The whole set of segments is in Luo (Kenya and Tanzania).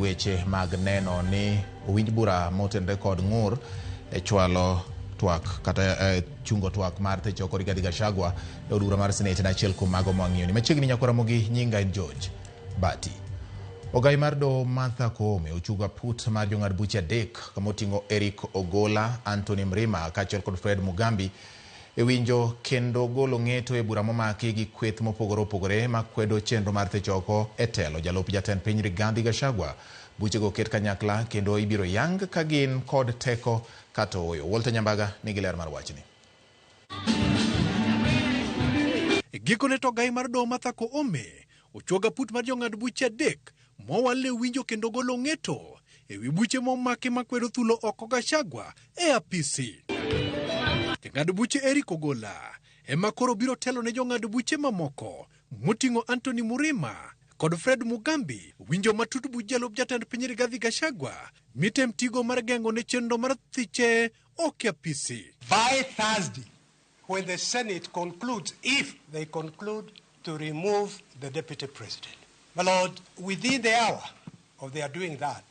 weche mag neno ni owinj bura motenore kod ng'ur e chwalo twak kata chungo twak mar thicho oko Rigathi Gachagua e od bura mar Senate en achiel kuom mago mwang'iyo ni. Machiegni nyakora Ramogi, nyinga en George Bati. Ogai mar doho Martha Koome ochugo aput mar jong'ad buche adek kama oting'o Eric Ogola, Anthony Mrima kaachiel kod Fred Mugambi e winjo kendo golo ng'eto e bura momaki gi kweth mopogore opogore makwedo chenro mar thicho oko e telo jalup jatend piny Rigathi Gachagua. Buchego oket kanyakla kendo ibiro yang ka gin kod teko kata ooyo. Walter Nyambaga nigi ler mar wachni. Gikone to ogai mar doho Martha Koome ochuogo aput mar jong'ad buche adek mowal ne winjo kendo golo ng'eto e wi buche momaki makwedo thulo oko Gachagua e apisi. Jang'ad buche Eric Ogola ema koro biro telo ne jong'ad buche mamoko moting'o Anthony Murima kod Fred Mugambi winjo matut buch jalup jatend piny Rigathi Gachagua mitem tigo mar geng'o ne chenro mar thiche ok e apisi. By Thursday, when the Senate concludes, if they conclude to remove the deputy president. My Lord, within the hour of their doing that,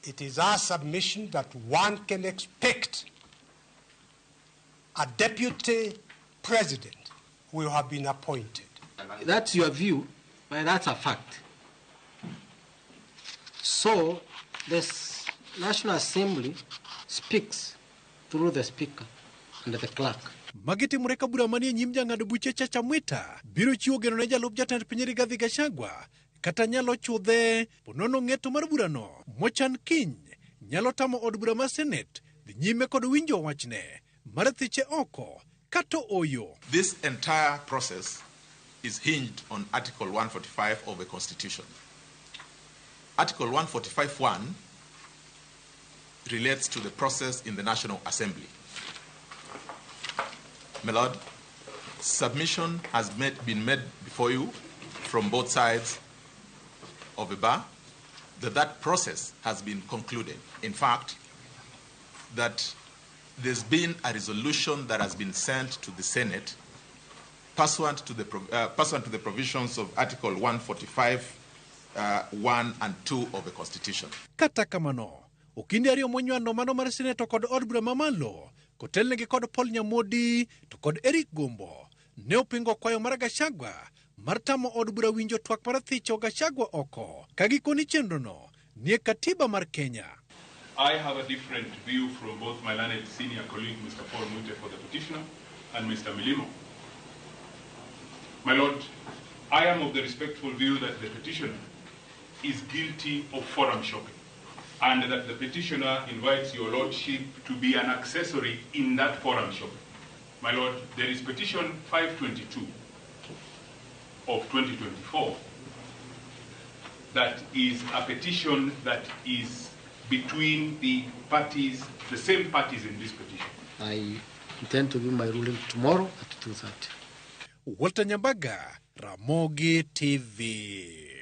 it is our submission that one can expect a deputy president will have been appointed. That's your view, but that's a fact. So, this National Assembly speaks through the speaker and the clerk. Magi timore ka bura manie nyim jang'ad buche Chacha Mwita biro chiwo geno ne jalup jatend piny Rigathi Gachagua kata nyalo chudhe ponono ng'eto mar burano mochan kiny nyalo tamo od bura mar Senate dhi nyime kod winjo wachne mar thiche oko kata oyo. This entire process is hinged on Article 145 of the Constitution. Article 145.1 relates to the process in the National Assembly. My Lord, submission has been made before you from both sides of the bar that process has been concluded. In fact, that there's been a resolution that has been sent to the Senate pursuant to the provisions of Article 145, 1 and 2 of the Constitution. Kata kamano, okinde ariyo monywando mano mar Senator kod od bura mamalo kotelnegi kod Paul Nyamodi to kod Eric Gombo ne opingo kwayo mar Gachagua mar tamo od bura winjo twak mar thicho Gachagua oko ka gikoni chenrono nie katiba mar Kenya. I have a different view from both my learned senior colleague Mr. Paul Muite for the petitioner and Mr. Milimo. My Lord, I am of the respectful view that the petitioner is guilty of forum shopping and that the petitioner invites your lordship to be an accessory in that forum shopping. My Lord, there is petition 522 of 2024 that is a petition that is between the parties, the same parties in this petition. I intend to give my ruling tomorrow at 2:30. Walter Nyambaga, Ramogi TV.